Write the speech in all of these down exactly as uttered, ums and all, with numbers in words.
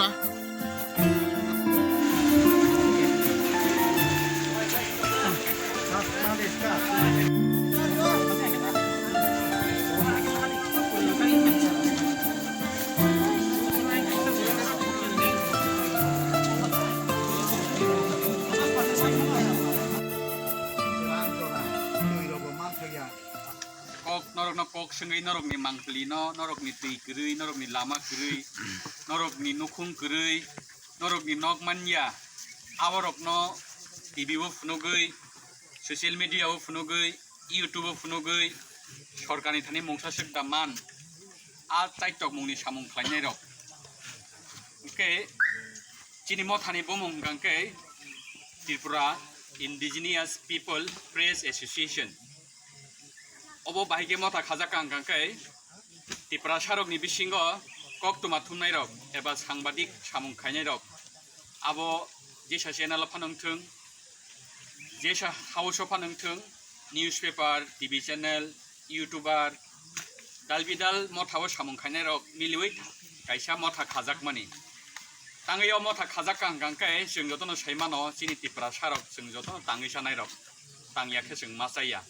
Kok norokno kok swngwi, norokni mangpili no, norokni twi kwrwi, norokni lama kwrwi, norokni nukhung kwrwi, norokni nok manya, aborokno T V o phunugwi, social media o phunugwi, YouTube o phunugwi, sorkarni thani mungsa swk da man, a chaitok mungni samung khlainairok. Hwnkhe chini mothani bumung hwnkha khe Tripura Indigenous People Press Association. Obo bahai khe motha khajak kha hwnkha khe Tiprasarokni bisingo koktwma thumnairok eba sangbadik samung khainairok, abo jesa channel o phano wngthwng, jesa house o phano wngthwng, newspaper, T V channel, YouTuber, dalbidal motha o samung khainairok miliwi kaisa motha khajakmani. Tangwi o motha khajak kha hwnkha khe chwng jotono sai mano, chini Tiprasarok chwng jotono tangwi chanairok, tangya khe chwng ma chaya.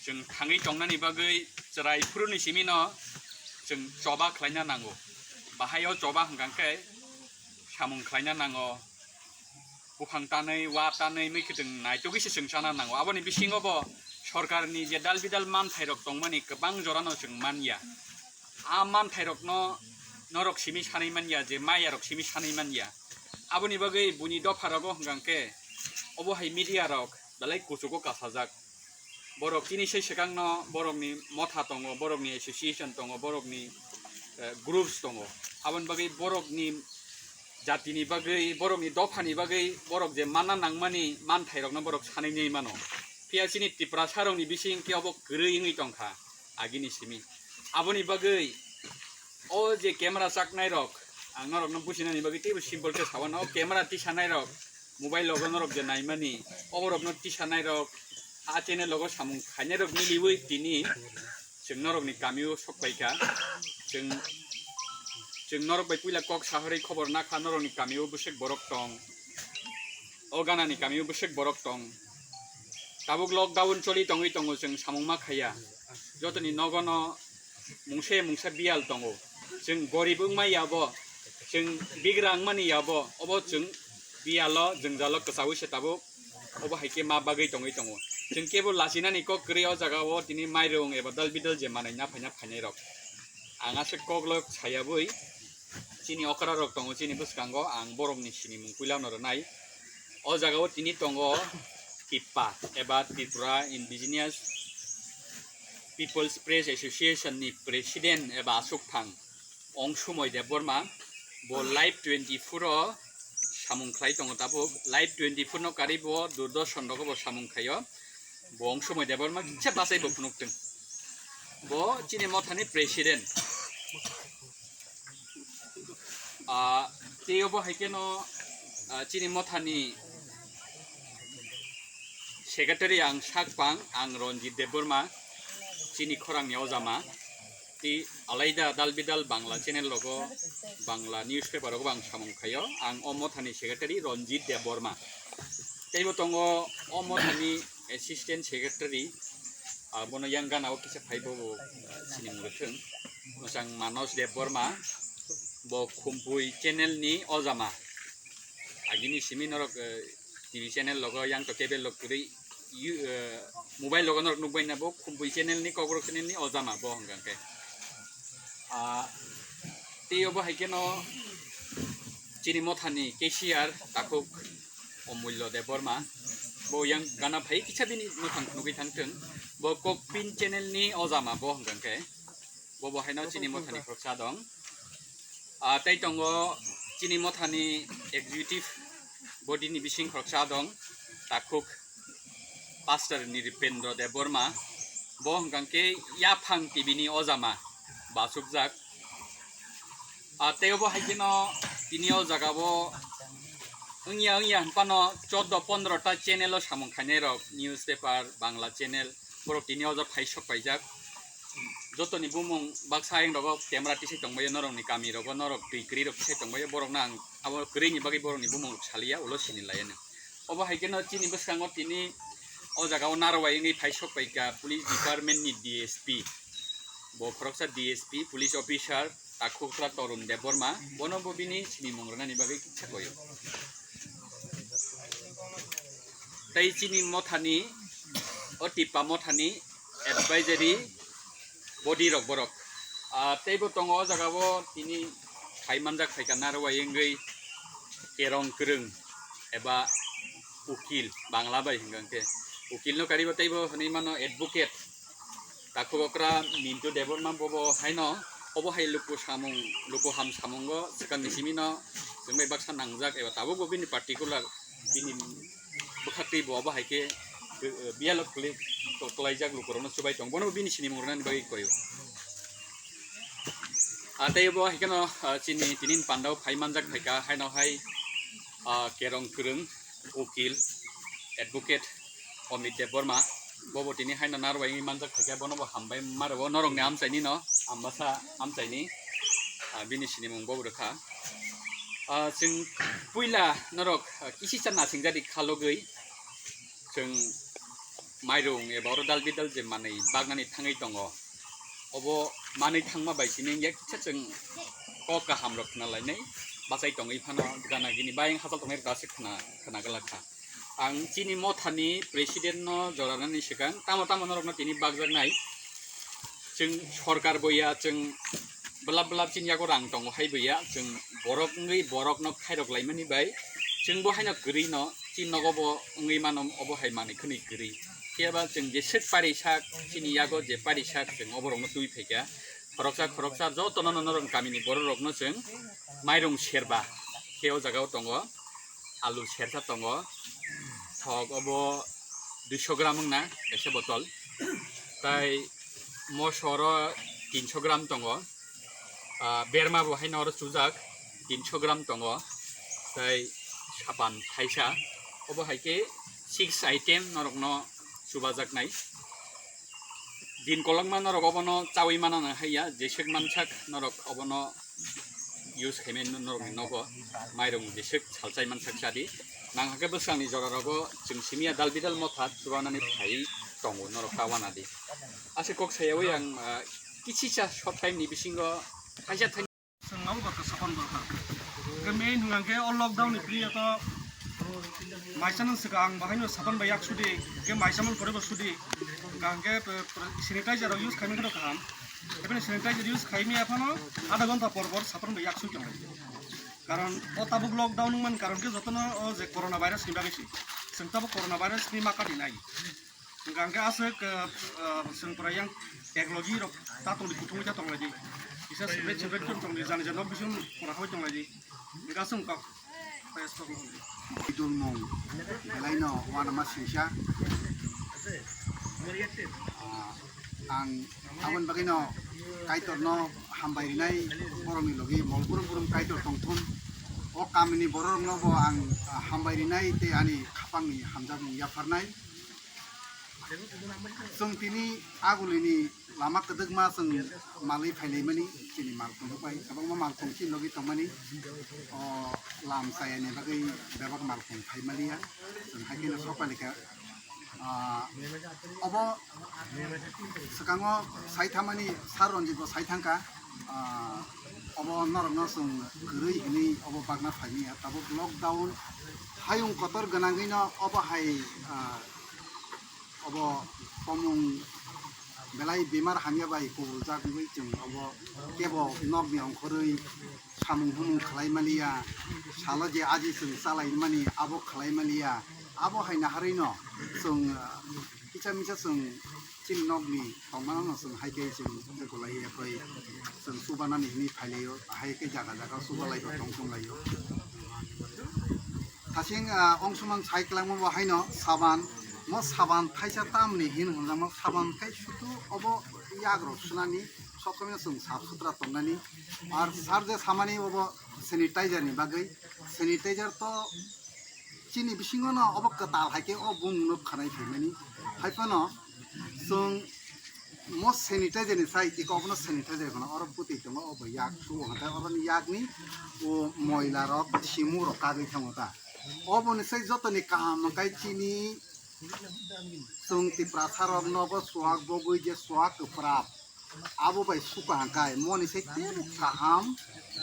Chwng thangwi tongnani bagwi chwrai phuruni simino chwng choba khlaina nango. Bahai o choba hwnkha khe samung khlaina nango, buphang tanwi, wa tanwi, mui khwtwng naitugwi se chwng chana nango. Aboni bisingo bo sorkarni je dal bidal manthairok tongmani kwbang jorano chwng manya. A manthairokno norok simi sanwi manya, je mayarok simi sanwi manya. Aboni bagwi buini dopharogo hwnkha khe obo hai media rok belai kuchugo kasajak. Borok chini sai swkangno borokni motha tongo, borokni association tongo, borokni, eh, groups tongo. Aboni bagwi borokni jatini bagwi, borokni dophani bagwi borok je manna nangmani manthairokno borok sanwi nai mano. Phiya chini Tiprasarokni bising khe obo kwrwi wngwi tongkha agini simi. Aboni bagwi o je camera chaknairok, ang norokno businani bagwi teibo simple khe sawano, o camera tisanairok, mobile logo norok je naimani, oborokno tisanairok, a channel logo samung khainairok miliwi tini chwng norokni kamio sok paikha. Chwng, chwng norok bai puila kok sahorwi khobor nakha, norokni kamio bwswk borok tong, o ganani kamio bwswk borok tong. Tabuk lockdown choli tongwi tongo, chwng samung ma khaiya. Jotoni nogono mungsa mungsa biyal tongo. Chwng gorib wngma yabo, chwng bigra wngmani yabo, obo chwng biyalo jwngjalo kwchaui se tabuk, obo hai khe ma bagwi tongwi tongo. Chwng kebo lachinani kok kwrwi o jaga o tini mairung eba dal bidal je manwi na phaina phainai rok. Ang aswk kok lok sayabwi chini okra rok tongo, chini bwskango ang borokni sinimung puilano rwnai. O jaga o tini tongo TIPPA eba Tripura Indigenous People's Press Association ni president eba aswkthang Ongsumoi Debbarma, bo Live twenty-four o samung khlai tongo tabuk. Live twenty-four no karwi bo Doordarshan rogo bo samung khlaio. Bo Ongsumoi Debbarma kisa bachai bo phunuk thung. Bo chini mothani president. Ah, tei obo hai kheno, ah, chini mothani secretary ang sak pang, ang Ranjit Debbarma, chini khorangni ojama. Tei alaida dal bidal Bangla channel rogo, Bangla newspaper rogo bo ang samung khaio. Ang o mothani secretary Ranjit Debbarma. Teibo tongo o mothani assistant secretary, ah, bono yang gana o kisa phai bo, bo, ah, sinimung rwthwng. Mwchang Manos Debbarma, bo Khumpui channel ni ojama. Agini simi norok, eh, T V channel logo yang to cable log kwrwi, yu-, eh, mobile logo norok nukbai na bo Khumpui channel ni, Kokborok channel ni ojama bo hwnkha khe. Ah, tei obo hai kheno chini mothani cashier takhuk Omulyo Debbarma, bo yang gana phai kisa bini mwkhang nugwi thang thung. Bo Kokpin channel ni ojama bo hwnkha khe, bo bo haino chini mothani khoroksa dong. Ah, tei tongo chini mothani executive body ni bising khoroksa dong, takhuk Pastor Niripendra Debbarma, bo hwnkha khe yaphang T V ni ojama bachukjak. Ah, tei obo hai kheno tini o jaga o wngya wngya hwnphano chordo pondro ta channel o samung khainai rok, newspaper, Bangla channel, borok tini o jaga phai sok paijak. Jotoni bumung baksa ayang rogo camera tisai tongbaio, norokni kami rogo norok twi kwrwi rok tisai tongbaio, borokno ang abo kwrwini bagwi borokni bumung rok saliya, ulo sini laiya no. Obo hai kheno chini bwskango tini o jaga o narwai wngwi phai sok paikha police department ni D S P, bo khoroksa D S P police officer takhukra Torun Debbarma, bono bo bini sinimung rwnani bagwi kisa koyo. Tei chini mothani, o Tippa mothani advisory body rok borok. Ah, teibo tongo o jaga o tini khai manjak phaikha narwai wngwi kerong kwrwng eba ukil Bangla bai hwnkha khe. Ukil no karibo teibo hwnwi mano advocate. Takhuk okra Mintu Debbarma bobo haino obo hai luku samung, luku ham samungo swkangni simino chwngbai baksa nangjak eba tabukbo bini particular bini bwkhaktwi bo obo hai khe, eh, biyalo kwlai-, kwlaijak lukurokno chubai tong. Bono bini sinimung rwnani bagwi koyo. Ah, tei bo hai kheno, ah, chini tinin pandao phai manjak phaikha haino hai, ah, kerong kwrwng. Ukil, advocate Amit Debbarma, bobo tini haino narwai wngwi manjak phaikha, bono bo hambai ma rwo norokni amchaini no, Ambasa amchaini, ah, bini sinimung bobo rwkha. Ah, chwng puila norok, ah, kisisa nasingjadi khalogwi chwng mairung eba oro dal bidal je manwi baknani thangwi tongo. Obo manwi thangma bai sini wngya kisa chwng kok kaham rok khna lainai bachai tongwi phano gana gini bayang hachal tongnai rok se khna, khna glak kha. Ang chini mothani president no jora nani swkang tamo tamo norok no tini bakjak nai. Chwng sorkar bo ya, chwng belap belap chini yago rang tongo hai bo ya, chwng borok wngwi borok no khairok laimani bai chwng bo haino kwrwi no chini nogo bo wngwi mano obo hai manwi khwnwi kwrwi. Phiya ba chwng jeswk parisak chini yago je parisak chwng oborokno twi phaikha. Khoroksa khoroksa jotono norok kamini bororokno chwng mairung serba khe o jagao tongo, alu sersa tongo, thok obo duiso gram wngna kaisa botol, tai mosoro tinso gram tongo, ah, berma bo haino oro chujak tinso gram tongo, tai sapan thaisa, obo hai khe six item norokno chubajaknai. Din kolokma norok obono chawi manana haiya, jeswk mansak norok obono use khaimani norokni nogo mairung jeswk salchai mansak chadi. Nang hakhe bwswkangni jora rogo chwng simiya dal bidal motha chubanani phai tongo norok ta wanadi. Ase kok sayawi ang, ah, kichisa short time ni bisingo kaisa thani Chwng abo ba kwchapon borok. Hwnkhe main hwnkha khe o lockdown ni period o maisa nung swkang ang bahaino sapan bai yak sudi, hwnkhe maisa man pore bo sudi. Hwnkha hwnkhe, eh, sanitizer rok use khaimani kheno kaham. Eboni sanitizer use khaimaya phano adha ghonta por por sapan bai yak sui tonglai. Karon o tabuk lockdown wngmani karon khe jotono o je corona virus ni bagwi se. Chwng tabuk corona virus ni ma kati nai. Hwnkha hwnkhe aswk, ah, ah, chwng pura yang technology rok ta tongdi, kuthumwi ta tonglaidi. Kisa separate separate khe tongdi, jani jani nok bising pura hoi tonglaidi. Hwnkha aswk wngkha. Idulmung belaino uanama singsa. Ah, ang aboni bagwino Kaitorno hambai rinai, borokni logi mol burum burum Kaitor tongthun. O kamini bororokno bo ang, ah, hambai rinai tei ani khapangni hamjakmung yapharnai. Chwng tini agulini lama kwdwkma chwng malwi phailaimani, chini malkhung bai kwbangma malkhung chini logi tongmani. O lam chayani bagwi bebak malkhung phaimaliya, chwng hai kheno sok pailikha. Ah, obo swkango sai thamani Sir Ranjit bo sai thangkha. Ah, obo norokno chwng kwrwi hinwi obo bakna phaimaya, tabuk lockdown hayung kotor gwnangwino obo hai, ah, obo tomung belai bemar hamya bai kubuljak wngwi chwng obo kebo nokni ongkhorwi samung humung khlai maliya, salo je aji chwng chalai mani abo khlai maliya, abo hai naharwino chwng, ah, kisa misa chwng chini nokni tongmano chwng hai khe chwng ekolai yakoi chwng chubanani hinwi phailaio, hai khe jaga jaga chubalaibo tong tonglaio. Thasing, ah, ongsumang sai kwlangma bo haino saban, mo saban thaisa tamni hin hwnjama saban khai sutu obo yagrok sunani, sob somoi chwng sap sutra tongnani. Ar sir je samani obo sanitizer ni bagwi, sanitizer to chini bisingo no obo kwtal hai khe o bumung no khwnai phaimani. Hai phano chwng Mo sanitizer ni sai tiko obono sanitizer kono oro bwtwi tongo, obo yak suo hwnkhe oroni yakni o moila rok simu rok kagwi thango ta. Oboni sai jotoni kaham hwnkhe chini chwng Tiprasa rok nogo suak bogwi je suak kwprap abo bai suka hwnkhe moni sai tebo kaham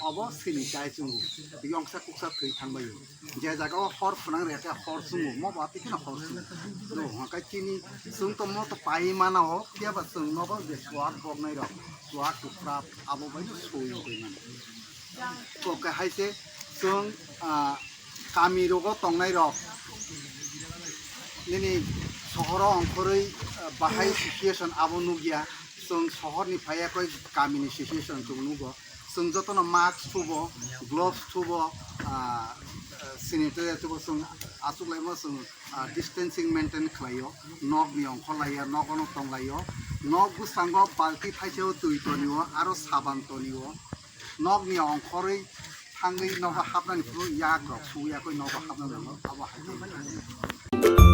obo sanitizer chwngo yongsa kuksa thwi thangbaio. Je jaga o hor phwnang rwya khe hor chwngo, mo ba twi kheno hor chwngo. Do hwnkhe chini chwng to mo to pai mana o, phiya ba chwng nogo je suak boknai rok, suak kwprap abo bai no soi wngwi mano. Kok khe hai se chwng, ah, kami rogo tongnai rok nini sohoro ongkhorwi, ah, bahai situation abo nukya. Chwng sohorni phaiya koi kamini situation chwng nugo. Chwng jotono mask thubo, gloves thubo, ah, sanitizer thubo, chwng achuk laimo chwng, ah, distancing maintain khlaio, nokni ongkhor laiya, nogono tonglaio, nok bwskango balti thaisao twi tonio, aro saban tonio, nokni ongkhorwi thangwi nogo hapnani phuru yak rok suya koi nogo hapna nango, abo hai khe.